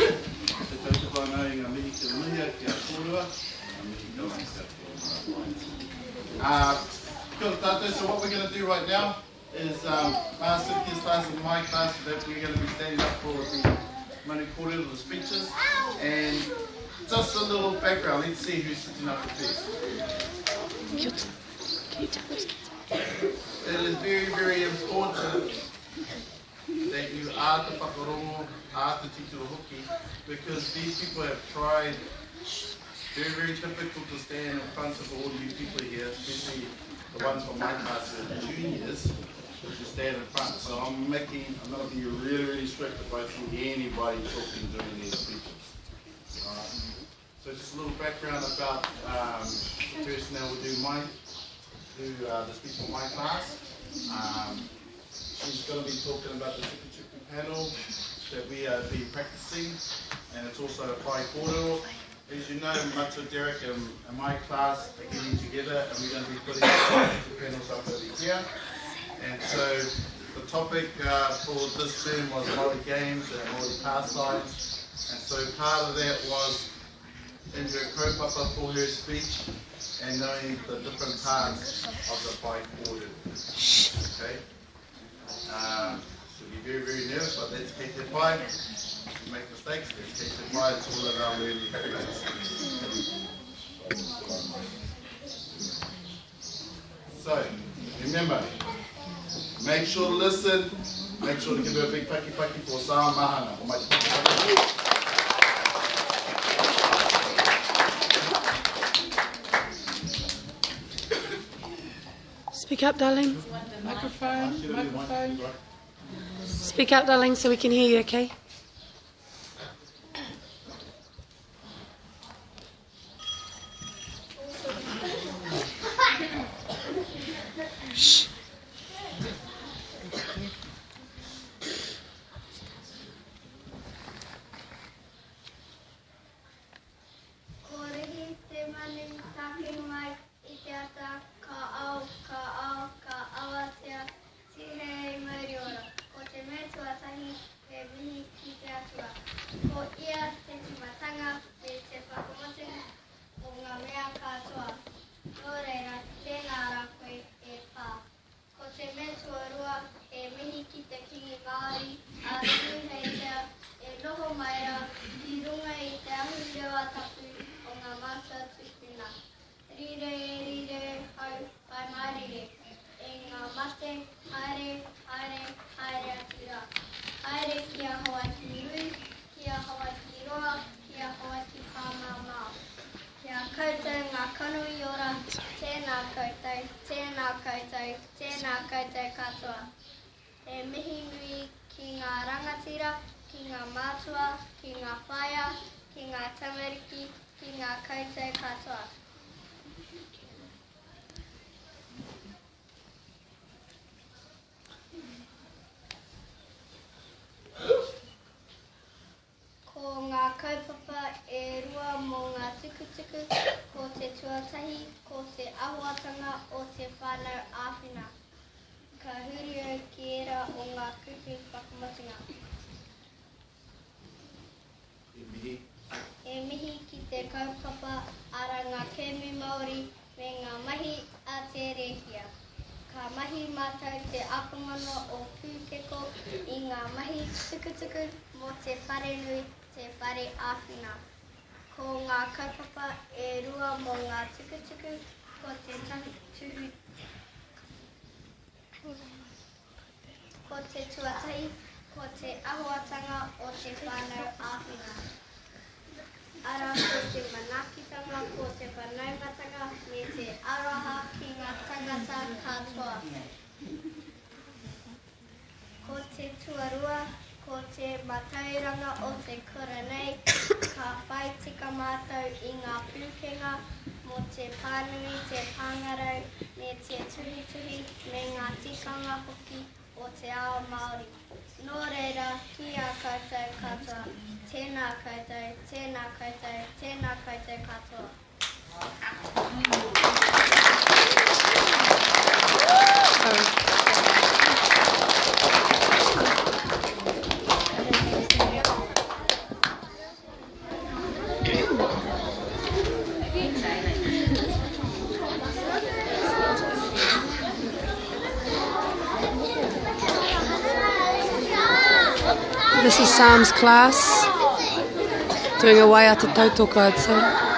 Te tautoko anō i ngā mihi kia mihia ki a kōrua, ngā mihi kau ki a kōrua. Uh, kia ora tātou, so what we're going to do right now is um, Master Cynthia's class and my class, that we're going to be standing up for the Manu Kōrero, the speeches, and just a little background, let's see who's sitting up the first. Can you tell those kids? It is very, very important that you āta whakarongo, āta titiro hoki, because these people have tried very, very difficult to stand in front of all you people here, especially the ones from my class, the juniors, to stand in front. So I'm making, I'm going to be really, really strict if I see anybody talking during these speeches. All right. So just a little background about um, the person that will do my, do uh, the speech for my class. Um, she's going to be talking about the tukutuku panel that we have been practicing, and it's also a whai kōrero. As you know, Matua Derek and, and my class are getting together and we're going to be putting the tukutuku panels up over here. And so the topic uh, for this term was Māori games and Māori pastimes. And so part of that was in her kaupapa for her speech and knowing the different parts of the whai kōrero. Okay? Um, so be very, very nervous, but that's kei te pai. If you make mistakes, that's kei te pai. It's all about learning. So, remember, make sure to listen, make sure to give her a big paki paki for Sam Mahana. O mai te paki paki. Speak up, darling. Microphone, microphone. Speak up, darling, so we can hear you, okay? Shh. Ko Rihi te manu take mai i te ata, ka ao, ka ao, ka awatea, tihei mauri ora. Ko te mea tuatahi he mihi ki te Atua. Ko ia te timatanga me te whakamutunga o nga mea katoa. No reira, tēnā rā koe e Pā. Ko te mea tuarua, he mihi ki te Kingi Māori, a Tūheitia, e noho mai rā ki runga i te ahurewa tapu o ngā mātua tūpuna. Rire, rire, hau, pai mārire, e ngā mate, haere, haere, haere atu rā. Haere ki a Hawaiki nui, ki a Hawaiki roa, ki a Hawaiki pāmamao. Ki a koutou ngā kanohi ora, tēnā koutou, tēnā koutou, tēnā koutou katoa. He mihi nui ki ngā rangatira, ki ngā mātua, ki ngā whaea, ki ngā tamariki, ki ngā koutou katoa. Ko ngā kaupapa e rua mō ngā tukutuku, ko te tuatahi, ko te ahuatanga o te whānau āwhina. Ka huri au ki ērā o ngā kupu whakamutunga. He mihi. He mihi ki te kaupapa ara ngā kēmu Māori me ngā mahi a te rēhia. Ka mahi mātou te akomanga o Pūkeko i ngā mahi tukutuku mō te wharenui, te whare āwhina. Ko ngā kaupapa e rua mō ngā tukutuku, ko te tuhu, ko te tuatahi, ko te ahuatanga o te whānau āwhina. Arā ko te manaakitanga, ko te whanaungatanga me te aroha ki ngā tangata katoa. Ko te tuarua, ko te matauranga o te kura nei, ka whai tika mātou i ngā pūkenga mō te pānui, te pāngarau me te tuhituhi me ngā tikanga hoki o te ao Māori. Nō reira, ki a koutou katoa, tēnā koutou, tēnā koutou, tēnā koutou katoa. This is Sam's class. Doing a waiata tautoko, I'd say.